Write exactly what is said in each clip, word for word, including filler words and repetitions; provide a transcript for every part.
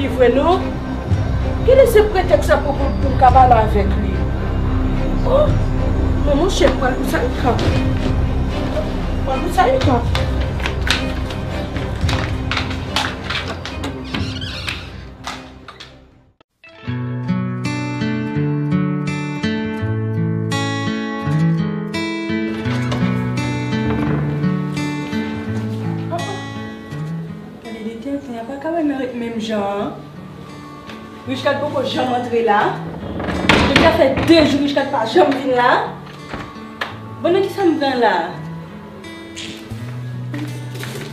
Li vre non. Gade se pretèks sa pou, pou, pou m ka pale avèk li. Oh, men monchè, m pral pou Saïka. M pral pou Saïka. Gade de tenten, a pa ka wè nan ret menm jan an. Richcard poko janm antre la. Depi sa fè de jou Richcard pa janm vin la. Bon, nan kisa m pran la?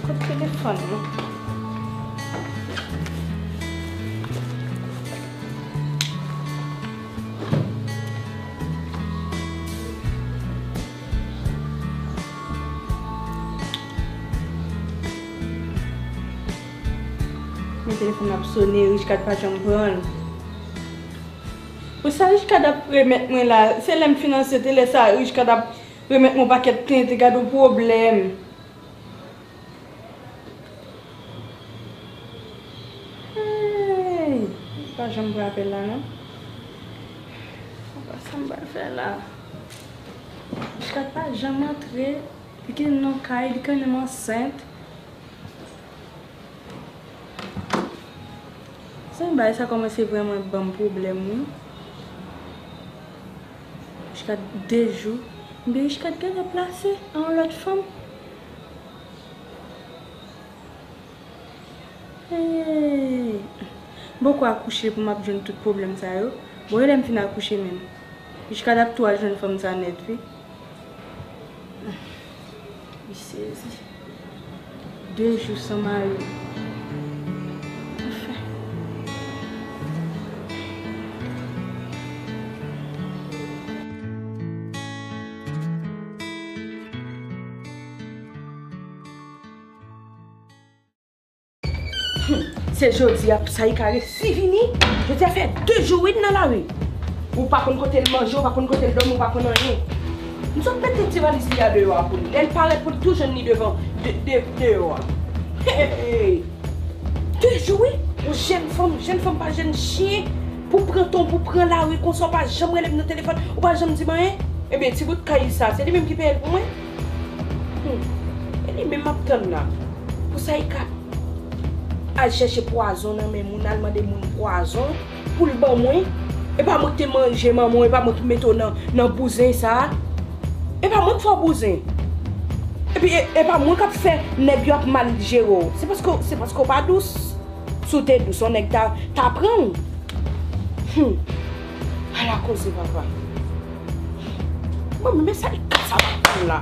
Kot telefòn mwen? Men telefòn nan ap sone, Richcard pa janm pran l. Pou sa Richcard ap remèt mwen la, se lè m fin ansyete, lè sa Richcard ap remèt mwen pakèt tenten, gade yon pwoblèm. Hey! Li pa janm pran apèl la non. Apa sa m pral fè la? Richcard pa janm antre. Li gen nan kay, li kanmenm ansent. Sa bagay sa kòmanse vrèman ban m pwoblèm wi. Richcard de jou. Ebyen Richcard genlè plase a yon lòt fanm. Hey! M poko akouche pou m ap jwenn tout pwoblèm sa yo. Bon, e lè m fin akouche menm? Richcard ap tou al jwenn fanm sa nèt wi. Li sezi. De jou san mari. Anfen. Se jodi a pou Saïka resi vini. Jodi a fè de jou wi nan lari. Ou pa konn kote l manje, ou pa konn kote l dòmi, ou pa konn anyen. M sot mete ti valiz li a deyò a pou li. Lè l parèt pou l tou jwenn li devan de, de, deyò a. Hey! De jou wi, yon jèn fanm, jèn fanm pa jèn chen, pou pran ton, pou pran lari konsa, ou pa janm rele m nan telefòn, ou pa janm di m anyen. Ebyen, ti bout kay sa, se li menm ki peye l pou mwen? Hmm. E li menm m ap tann la. Pou Saïka al chèche pwazon nan men moun, al mande moun pwazon pou l ban mwen. E pa mwen ki te manje manman w, e pa mwen ki mete w nan, nan bouzen sa a. E pa mwen k fè w bouzen. Epi e, e pa mwen k ap fè nèg yo ap mal jere w. Se paske, se paske w pa dous. Si w te dous, yon nèg ta, ta pran w. Hmm. Ala koze papa. Mwen menm, men sa li ka sa w ap tann la.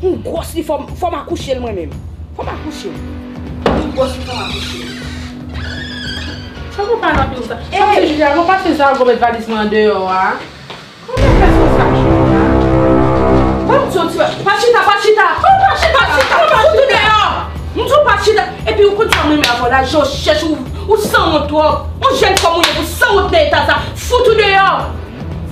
M gwòs li, fò m, fò m akouche l mwen menm. Fò m akouche l. M gwòs li, fò m akouche l. Sa pou pale anpil sa? Sa se jodi a, bon, pase sa, bon, met valiz mwen andeyò a. Kòman fè sa sa jodi a? Ban m di w ti pa, pa chita, pa chita. Oh, pa chita, pa chita, pa chita. Fout ou deyò. M di w pa chita. Epi ou konn sa m renmen avè w la, jan w chèch ou, ou sanwont twòp. Yon jèn fanm ou ye pou sanwont nan eta sa. Fout ou deyò.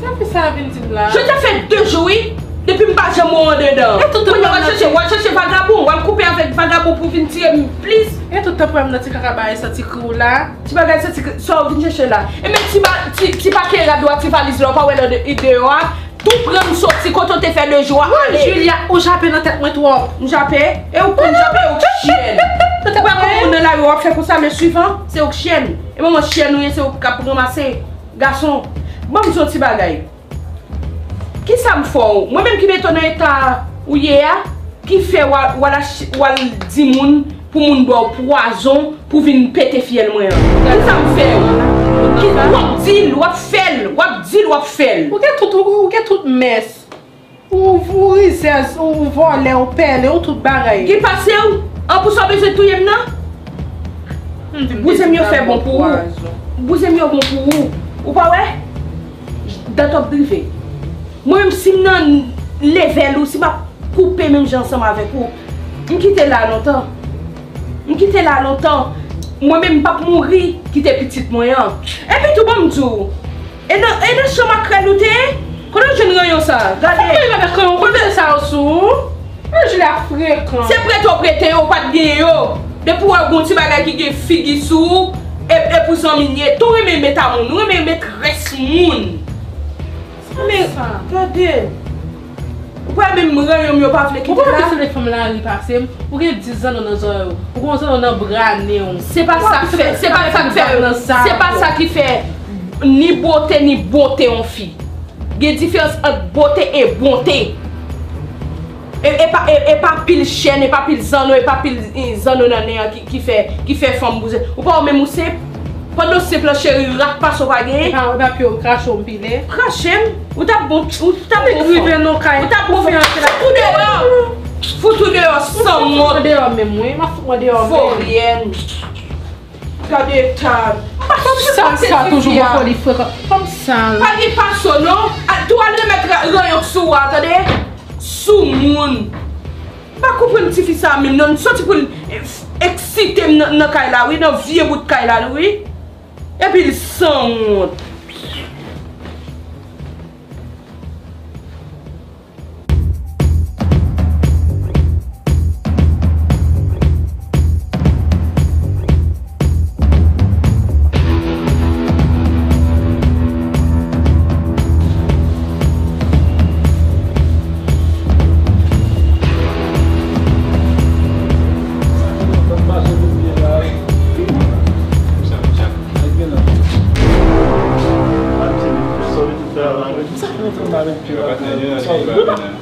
Sa fi sa a vin di m la? Jodi a fè de jou wi. Depi m pa janm wè w andedan. Kounye a w al chèche, w al chèche vagabon, w al koupe avèk vagabon pou vin tiye m plis. E tout tan pou wè m nan ti kaka bagay santi kri w la. Ti bagay santi kri, sa w vin chèche la? E men ti ba, ti, ti pake rad ou a, ti valiz la, ou pa wè l an de, deyò a? Tou pran m soti kote w te fè de jou a, ale. Julia, ou jape nan tèt mwen twòp. M jape? E ou konn jape, ou k chyèn. Ou pa konn moun nan lari w ap fè konsa, le suivant, se ou k chyèn. E manman chyèn ou ye, se ou k ap ranmase gason. Ban m di w yon ti bagay. Kisa m fè w? Mwen menm ki mete w nan eta ou ye a, ki fè w al, w al ach-, w al di moun pou moun ba w pwazon pou vin pete fyèl mwen an. Kisa m fè w? Ki, w ap di l, w ap fè l, w ap di l, w ap fè l. Ou gen tout, ou, ou gen tout mès. Ou, ou rizèz, ou vòlè, ou pèlen, ou tout bagay. Ki pase w? An pou sa w bezwen touye m nan? Bouzen m yo fè bon pou ou. Bouzen m yo bon pou ou. Ou pa wè? Dat w ap drive. Mwen menm si m nan level ou, si m ap koupe menm jan ansanm avèk ou, m kite la lontan. M kite la lontan. Mwen menm m p ap mouri kite pitit mwen an. Epi tou ban m di w, e nan, e nan chan makrèl ou te ye? Kote w jwenn ranyon sa? Gade. Sa mwen avèk ranyon, kote sa yo sou ou? Anjela frekan. Se prete w prete yo, ou pa t gen yo. Depi w wè gon ti bagay ki gen figi sou ou, E, e pou zanmi n ye, tou renmen met a moun, ou renmen met rès moun. Men, gade. Ou pa menm ranyon m yo pa vle kite la. Ou pa vle fanm lari pase m. Ou gen dis zanno nan zòrèy ou. Ou gen yon zanno nan bra nen w. Se pa sa k fè, se pa sa k fè, se pa sa ki fè ni bote ni bonte yon fi. Gen diferans ant bote e bonte. E, e pa, e, e pa pil chèn, e pa pil zanno, e pa pil, e, zanno nan nen an ki, ki fè, ki fè fanm bouzen. Ou pa wè menm ou senp? Pandan w senp lan, cheri, rat pase w pa genyen. E pa, e pa pye w krache w m pile. Krache m? Ou t ap bon, ou t ap bon fanm. Ou t ap bon fanm. Fout ou deyò. Fout ou deyò, sanwont. Fout mwen deyò menm, wi. M ap fout mwen deyò menm. Foryèn. Gade eta. M pa sipòte tifi a. Fanm sal sa toujou gon foli frekan. Fanm sal. Pa gen paso non. A, tou al remèt ra-, ranyon k sou ou a, tande? Soumoun. M pa konprann tifi sa a menm non. Li soti pou l, eh, eksite m nan, nan kay la, wi, nan vye bout kay la, wi. Epi l sanwont.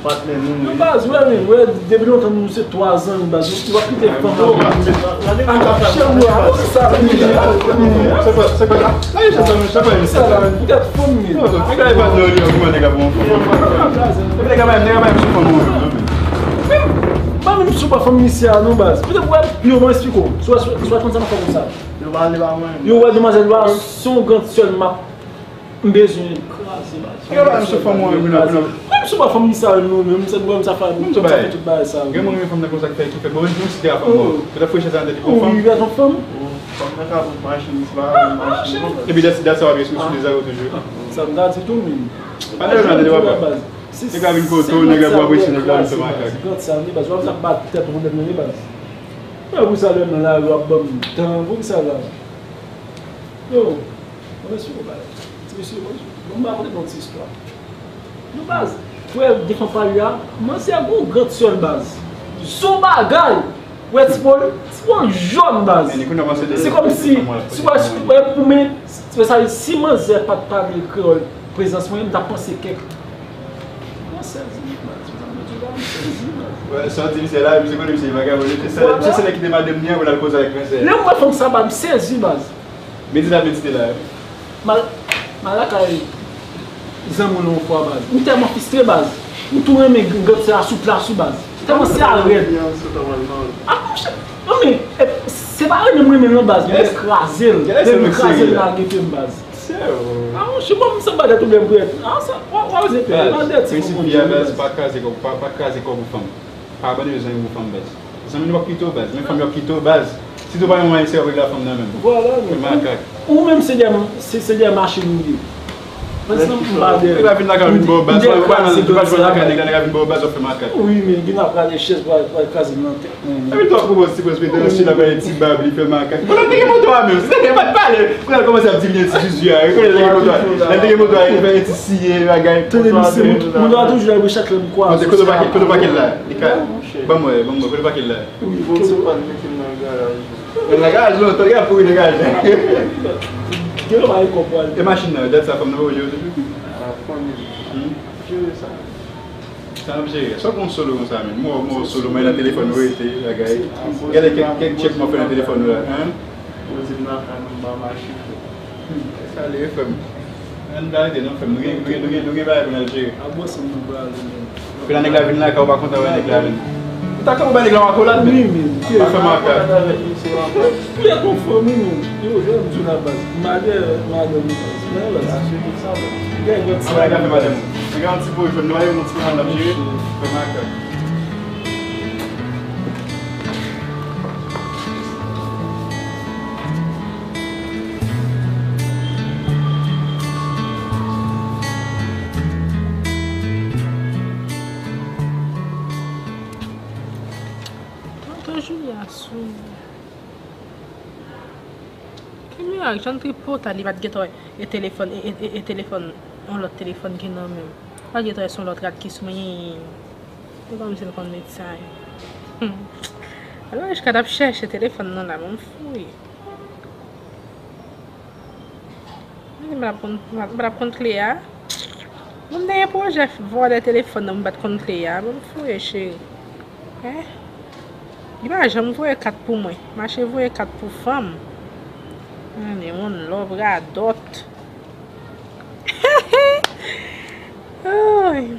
Patnè nou, wi. Depi lontan nou se twa zanmi, baz. Ou ap kite fanm nan. Sa pa, sa pa. Sa pa, sa pa. Poutèt fanm li. Nèg la e patnè w, li an, kouman nèg la pran fanm? Nèg la pa, nèg la pa sou fanm ou. Pa menm sou pa fanm misye a non, baz. Poutèt ou wè, yo, mwen eksplike w. Sou, sou, sou konn sa m fè konsa. Yo pa vle ba mwen. Yo wè demwazèl la, se yon gran sèl m ap M bezwen kraze baz. Yo pa menm sou fanm ou an, wi, nan, nan. Menm sou pa fanm li sa, non, menm se bò m sa fè, m sa fè tout bagay sa, wi. Gen moun renmen fanm nan konsa ki fè, ki fè, bon, menm si te a fanm, bon. Yo ta fouye chèz la nan tèt li pou fanm. Wi, gade yon fanm. Fanm nan ka pran machin, li se pa machin, non. Epi dat, dat sa w ap sou, sou de zaro toujou. Sa m ta di tou, men. Pa de nan de papa. Nèg la vin kote w, nèg la pou apresye, nèg la vin fè makak. Gad sa, wi, baz, w ap sa bat tèt ou nan baz. Mwen pou sa lè nan lari, w ap ban m tan, pou sa la. Yo, mwen mesye, yo, baz. Ti mesye, mwen, mwen rakonte nou ti istwa. Nou baz, frè defen pa li a, manzè gon gran sèl baz. Zon bagay! Wè ti pòl, ti pòl jòn baz. Se kòmsi, si wè, wè pou men, se sa, si manzè pa t pale kreyòl, prezans mwen, m t ap panse kèk. Mwen sezi, baz. Sa di misye la, misye konnen misye vagabon, misye sèl, misye sèl ki te madanm li an pou l al koze avèk fransè. Lè m wè fanm sa, baz, m sezi, baz. Medina, medite la. M al, m al lakay zanmi w yon fwa, baz. M tèlman fristre, baz. M tou renmen gangstè a sou plas ou, baz. Tèlman se a rèd. A, monchè, non, men, e, se pa renmen m renmen l non, baz. Lè m kraze l, lè m kraze l nan gete m, baz. A, monchè, bon, m sanba tèt ou byen prèt. A, sa, w a, w a oze fè, pa dèt ti fò, baz, pa kraze kò, pa, pa kraze kò pou fanm. Pa abandone zanmi pou fanm, baz. Zanmi nou p ap kite w, baz. Men fanm yo ap kite w, baz. Si tou pa yon mwayen, se avèk la fanm nan menm. Vwala, men. Fè makak. Ou menm se dèyè, se, se dèyè machin ou ye. Nèg la vin lakay vin ba w baz. Ou pa jwenn lakay nèg la, nèg la vin ba w baz, w ap fè makak. Wi, men gen ap rale chèz pou al, pou al kraze nan tèt. Epi twòp pwopozisyon, ti pwopozisyon, ti la bay ti bab, li fè makak. Konnen te gen moto a menm, si te gen pa t pale. Kounye a l kòmanse ap di li gen ti zuzu a, kounye a l te gen moto a. Lè l te gen moto a, li fè ti siye, bagay. Tande misye, moun, moun yo toujou la, chak lè m kwaze. Kote, kote w pake, kote w pake l la? Li ka, ban m wè, ban m wè, kote w pake l la? Wi, bon, se pa l mete m nan garaj. Nan garaj lontan, li ap kouri nan garaj. Gen yon bagay kòb pral. E machin nan, dat sa fanm nan pa jere toujou? A, fanmi. Hmm? Jere sa. Sa n ap jere. Sa w pran solo konsa menm? Mò, mò solo, mwen nan telefòn ou rete, bagay. Gade kèk, kèk tchèk mwen fè nan telefòn ou la, hein? Poze m nan kay mwen, m pa mache, frè. Sa ale, frè m. Ann arete non, frè m. Nou gen, nou gen, nou gen, nou gen bagay pou n al jere. A bwè san m nan prale menm. Epi la nèg la vin lakay ou pa kontan wè nèg la menm. Ou ta ka ou bay nèg la yon akolad menm. Wi, men. Pa fè makak. Ou ye konfòm wi menm. Yo, jè m di w la baz. M pa dèyè madanm ou baz. Men baz. Gen yon ti bagay fè madanm ou. Gen yon ti boy fè m, nou pa yon ti madanm jere. Fè makak. Tonton Julia sou. Ki li Jan tripotay li pa t gentan wè e telefòn, e, e, e, e telefòn, yon lòt telefòn ki nan men m. Pa t gentan wè se yon lòt rad ki sou mwen. E kòmsi l konn met sa. Hmm. Alò, Richka t ap chèche telefòn nan la, bon, m fouye. M pa t ap konn, m pa t ap konn kle a. Bon, m te gen pwojè vòlè telefòn nan, m pa t konn kle a. Bon, m fouye, cheri. Hein? Li pa janm voye kat pou mwen. Mache voye kat pou fanm. Ane, one love, radòt. Ay.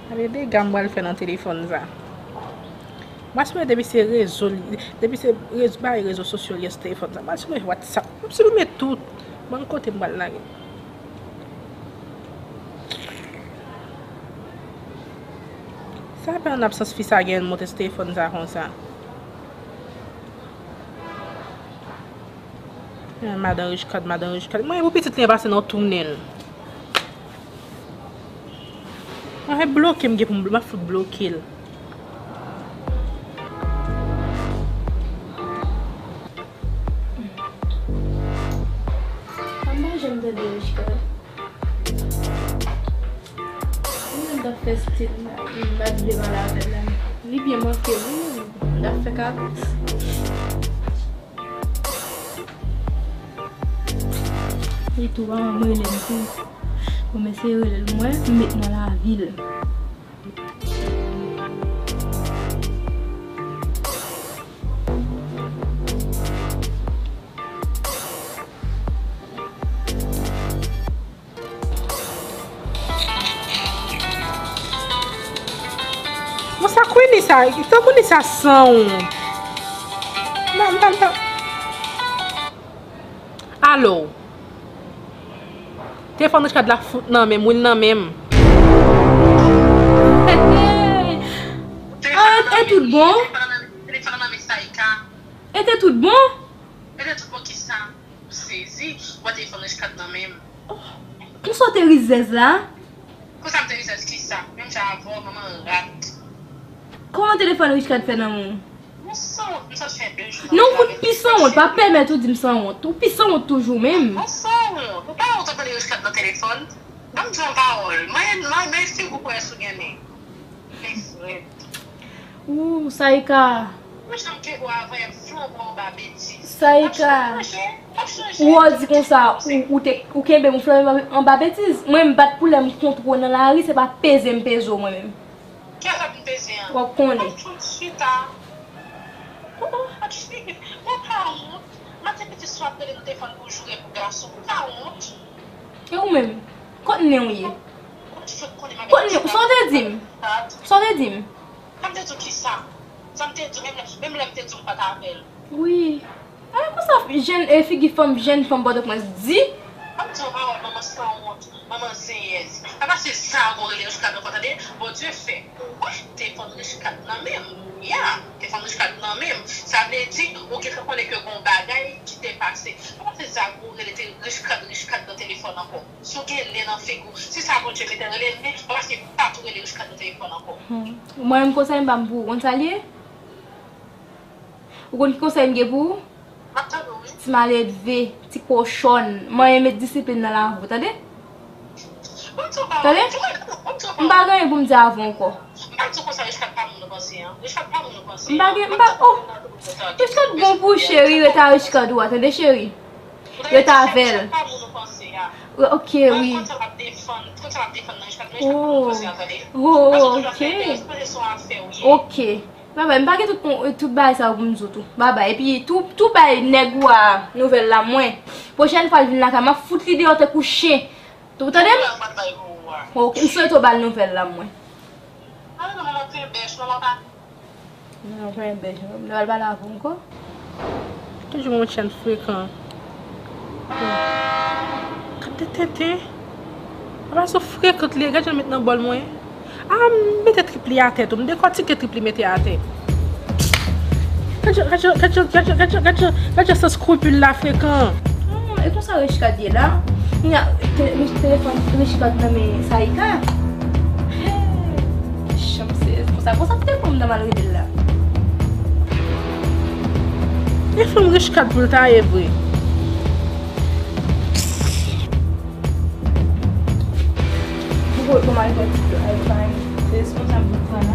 Gade dega m pral fè nan telefòn sa. M pral siprime depi se rezo li, depi se rezo, bay rezo sosyo li sou telefòn sa. M pral siprime WhatsApp. M ap siprime tout. Ban m kote m pral lage. Sa fè an absans fi sa gen monte sou telefòn sa konsa. Eh, madan Richcard, madan Richcard. Mwen, pou pitit li an pase nan tounen l. Mwen, bloke m gen pou m blo-, m ap fout bloke l. Mwen pa janm tande Richcard. Mwen menm t ap fè stil la, m pa t vle pale avè l la. Li byen manke wi, m t ap fè kaprès. Li tou pa janm rele m tou. Bon, m eseye rele l, mwen, m met nan lavi l. Bon, sa Queenie sa, tankou li sa san wont. Nan, nan, nan. Alo. Telefòn Richcard la fout nan men m, wi, l nan men m. Ah, e tout bon? Telefòn nan men Saïka. E te tout bon? E te tout bon kisa? M sezi, m wè telefòn Richcard nan men m. Oh, konsa w te rizèz la? Konsa m te rizèz kisa? Menm jan avè w, manman rat. Kòman telefòn Richcard fè nan men w? Mwen sanwont, m sot fè de jou nan travay. Non, ou fout pi sanwont, pa pèmèt ou di m sanwont. Ou pi sanwont toujou menm. Mwen sanwont. Ou pa wont ap pale Richcard nan telefòn? Ban m di w yon pawòl. Mwen, mwen, men figi w kwè sou gen men. Men frèt. Ou, Saïka. Mwen janm kenbe w avan, y ap flanbe w anba betiz. Saïka. Ou wè w di konsa, ou, ou te, ou kenbe m, ou flanbe m anba betiz. Mwen, m bat pou lè m kont ou nan lari, se pa peze m peze w mwen menm. Kiyès ap vin peze an? W ap konnen. Mwen tout chita. Oh, oh. Mwen pa wont. Maten piti sou ap rele m telefòn pou joure pou gason. Mwen pa wont. E ou menm? Kot nen w ye? Kot nen w? Sa w te di m? Sa w te di m? Sa m te di w kisa? Sa m te di w, menm lè, menm lè m te di w m pa t avè l. Wi. A, konsa, jèn, e, figi fanm, jèn fanm Pòtoprens di. Ban m di w yon pawòl, manman sanwont, manman zenyèz. Pa pase zago rele Richcard ankò, tande? Bondye fè. Ou wè, telefòn Richcard nan men m. Ya, telefòn Richcard nan men m. Sa vle di, ou gentan konnen ke gon bagay ki te pase. Pa pase zago rele te Richcard, Richcard nan telefòn ankò. Si w gen nen nan figi w, si sa Bondye mete rele l, men pa pase pa tou rele Richcard nan telefòn ankò. Hmm. Mwen menm konsèy m pa m pou ou, konn sa l ye? Ou konn ki konsèy m gen pou ou? M ap tande w, wi. Ti maledve, ti kochòn. Manyen met disiplin nan lavi w, tande? Tande? M pa gen anyen pou m di avè w ankò. M pa di w konsa, Richcard pa moun ou panse an. Richcard pa moun ou panse an. M pa gen, m pa, oh! Richcard bon pou cheri, rete a Richcard ou a, tande cheri? Rete avè l. Richcard pa moun ou panse a. Ok, wi. Mwen kontan w ap defann, kontan w ap defann nan Richcard, men Richcard pa moun ou panse an, tande? Oh, ok. Panse se yon afè w ye. Ok. Babay, m pa gen tout, tout bagay sa yo pou m di w tou. Babay. Epi tou, tou bay nèg ou a nouvèl la mwen. Pwochèn fwa l vin lakay, m ap fout li deyò tankou chen. Ou tande m? Ok, m swete w ba l nouvèl la mwen. Manman pran bèch, manman pa. Manman pran bèch, manman pral pale avè w ankò. Toujou yon tchèn frekan. Gade tenten. Apa sou frekan li ye, gade jan l met nan bòl mwen. Ah, m mete trip li atè tou. M dekòtike trip li mete atè. Gade jan, gade jan, gade jan, gade jan, gade jan, gade jan, gade jan sans skrupil la frekan. Oh, e konsa Richcard ye la? Nya, te-, Rich-, telefòn Richcard nan men Saïka. Hey, chanm sezi. Konsa, konsa te pou m nan mal rele l la. E fanm rich kat pou l ta ye vre. Ou konn kòman l fè ti pye al fay. Se responsab li pran